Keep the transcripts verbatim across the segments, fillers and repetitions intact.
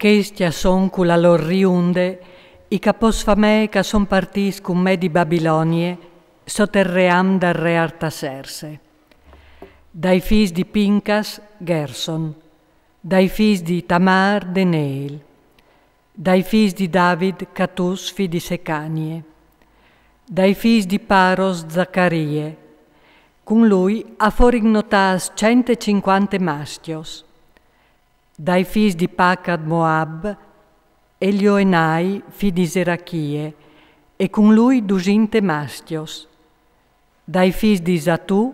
Chescj a son cu la lôr riunde i capôs famee ch'a son partîts cun me di Babilonie, sot el ream dal re Artaserse. Dai fîs di Pincas, Gherson. Dai fîs di Itamar, Deneel. Dai fîs di David, Catus, fi di Secanie. Dai fîs di Paros, Zacarie. Cun lui a forin notâts cent e cincuante mascjos. Dai fîs di Pacat, Moab, Elioenai, fi di Zerachie, e cun lui dusinte mascjos. Dai fîs di Zatu,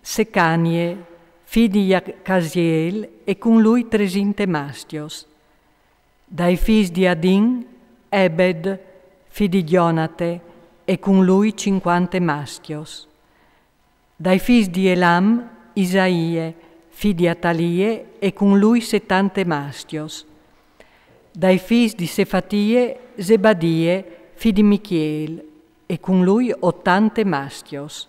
Secanie, fi di Jacasiel, e cun lui tresinte mascjos. Dai fîs di Adin, Ebed, fi di Gjonate, e cun lui cincuante mascjos. Dai fîs di Elam, Isaie, fi di Atalie, e cun lui setante mascjos. Dai fîs di Sefatie, Zebadie, fi di Michiel, e cun lui otante mascjos.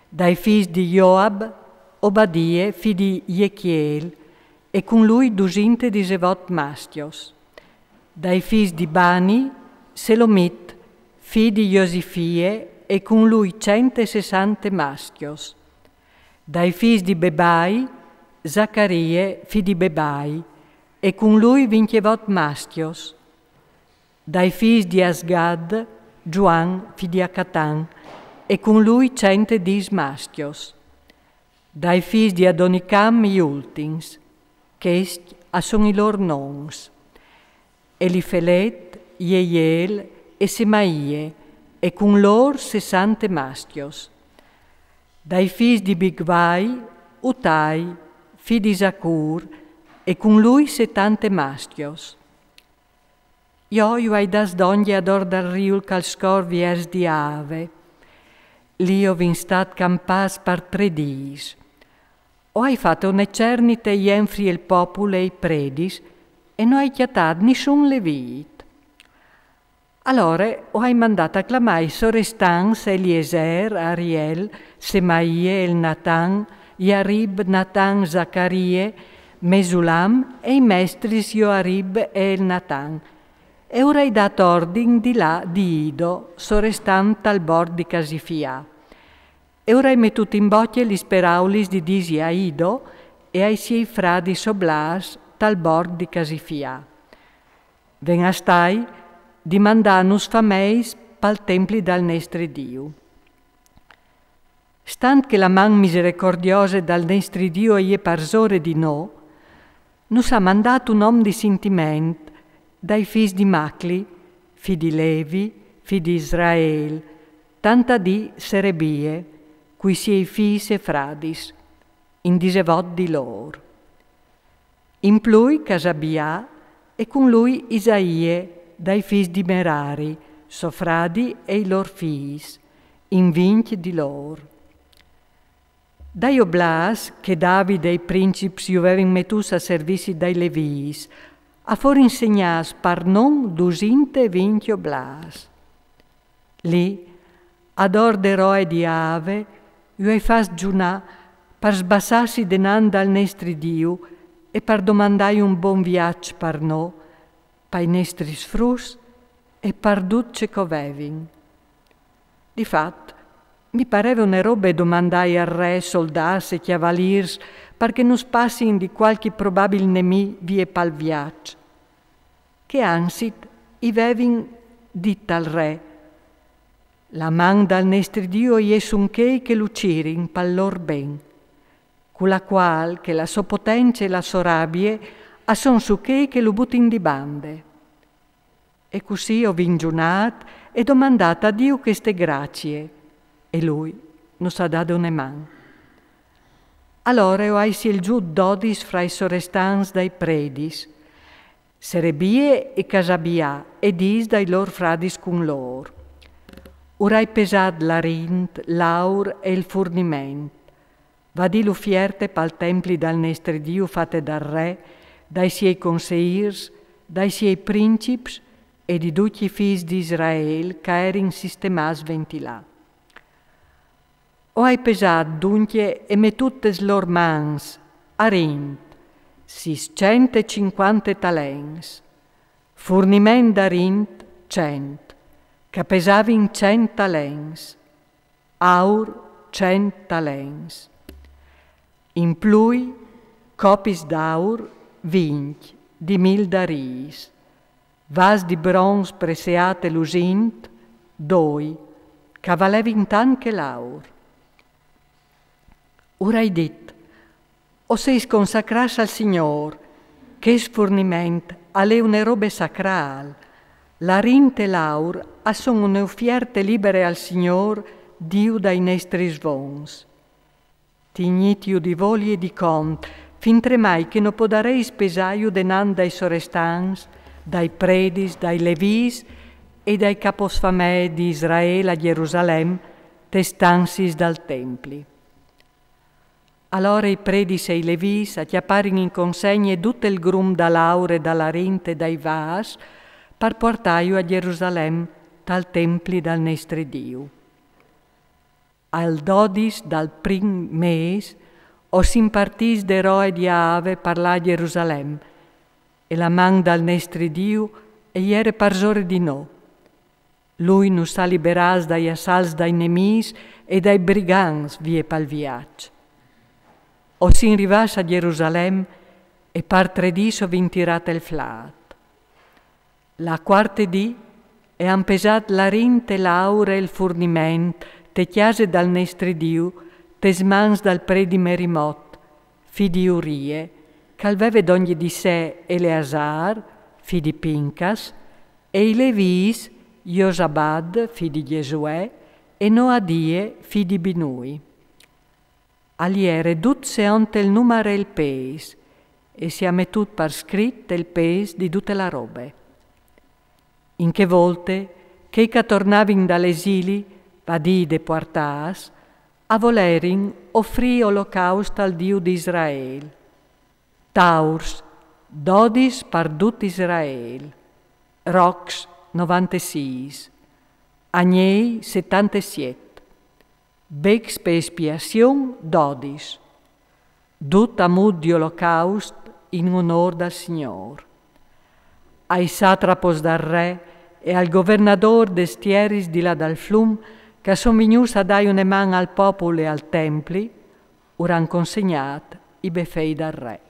Dai fîs di Joab, Obadie, fi di Jechiel, e cun lui dusinte disevot mascjos. Dai fîs di Bani, Selomit, fi di Josifie, e cun lui cent e sessante mascjos. Dai fîs di Bebai, Zacarie, fi di Bebai, e cun lui vincjevot mascjos. Dai fîs di Asgad, Zuan, fi di Acatan, e cun lui cent e dîs mascjos. Dai fîs di Adonicam i ultins, chescj a son i lôr nons: Elifelet, Jeiel e Semaie, e cun lôr sessante mascjos. Dai fîs di Bigvai, Utai, fi di Zacur, e cun lui setante mascjos. Jo ju ai dâts dongje ador dal riul ch'al scor viers di Ave. Li o vin stât campâts par trê dîs. O ai fate une cernite jenfri el popul e i predis, e no ai cjatât nissun levît. Alore o ai mandât a clamâ i sorestants Eliezer, Ariel, Semaie, Elnatan, Jarib, Natan, Zacarie, Mesulam e i mestris Joarib e Elnatan, e ur ai dât ordin di lâ di Ido, sorestant tal bord di Casifià. E ur ai metût in bocje lis peraulis di dîsi a Ido e ai siei fradis oblâs tal bord di Casifià. Ven a stâi di mandânus fameis pal templi dal nestri Diu. Stant che la man miserecordiose dal nestri Diu e je parsore di nô, nus à mandât un om di sintiment dai fîs di Macli, fi di Levi, fi di Israel, tant a dî Serebie, cui siei fîs e fradis, in disevot di lôr. In plui Casabià, e cun lui Isaie, dai fîs di Merari, so fradi e i lôr fîs, in vincj di lôr. Dai oblâs che David e i princips ju vevin metûts a servizi dai levîs, a forin segnâts par non dusinte e vincj oblâs. Li, ador de roe di Ave, ju ai fats zunâ par sbassâsi denant dal nestri Diu e par domandâi un bon viaç par nô, pai nestris fruts e par dut ce ch'o vevin. Di fat, mi pareve une robe domandâi al re soldâts e cjavalîrs par che nus passin di cualchi probabil nemì vie pal viaç. Che anzit i vevin dit al re: La man dal nestri Diu e je sun chei che lu cirin pal lôr ben, cu la cuâl che la sô potence e la sô rabie a son su chei che lu butin di bande. E cussì o vin zunât e domandât a Diu cheste gracie, e lui nus à dade une man. Alore o ai sielzût dodis fra i sorestants dai predis, Serebie e Casabià, e dîs dai lôr fradis cun lôr. Ur ai pesât l'arint, l'aur e il furniment. Va dì l'ufierte pal templi dal nestri Diu fate dal re, dai siei conseîrs, dai siei princips e di ducj i fîs di Israel ch'a erin sistemâts ventri là. O ai pesât duncje e metût tes lôr mans arint, Sîscent e cincuante talents, furniment da rint cent, ch'a pesavin cent talents, aur cent talents. In plui, copis d'aur vincj di mil dariis, vas di bronz presseât e lusint doi, ch'a valevin tant che l'aur. Ur ai dit: O seis consacrâts al Signôr, chest furniment al è une robe sacrâl. La rint e l'aur a son une ufierte libere al Signôr, Diu dai nestris vons. Tignitju di voli e di cont, fintremai che no podareis pesâju denant dai sorestants, dai predis, dai levîs e dai caposfamee di Israel a Gjerusalem, tes stanziis dal templi. Alore i predis e i levîs a cjaparin in consegne dut il grum da l'aur e da la rint e dai vâs, par puartâju a Gjerusalem, tal templi dal nestri Diu. Al dodis dal prin mês o sin partîts de roe di Aave par lâ a Gjerusalem, e la man dal nestri Diu e jere parsore di nô. Lui nus à liberâts dai assalts dai nemîs e dai brigants vie pal viaç. O sin rivâts a Gjerusalem e par trê dîs o vin tirât il flât. La cuarte dì e àn pesât la rint e l'aur e il furniment te cjase dal nestri Diu, tes mans dal predi Merimot, fi di Urie, ch'al veve dongje di se Eleasar, fi di Pincas, e i levîs Josabad, fi di Gjesuè, e Noadie, fi di Binui. Al jere dut seont il numar e il pês, e si à metût par scrit il pês di dute la robe. In chê volte, chei ch'a tornavin dal esili, va dî i depuartâts, a volerin ofrî olocaust al Diu di Israel. Taurs, dodis par dut Israel. Rocs, novantesîs. Agnei, setantesiet. Becs pe espiazion, dodis. Dut a mût di olocaust in onôr dal Signôr. Ai satrapos dal re e al governadôr des tieris di là dal flum, ch'a son vignûts a dâi une man al popul e al templi, ur àn consegnât i befei dal re.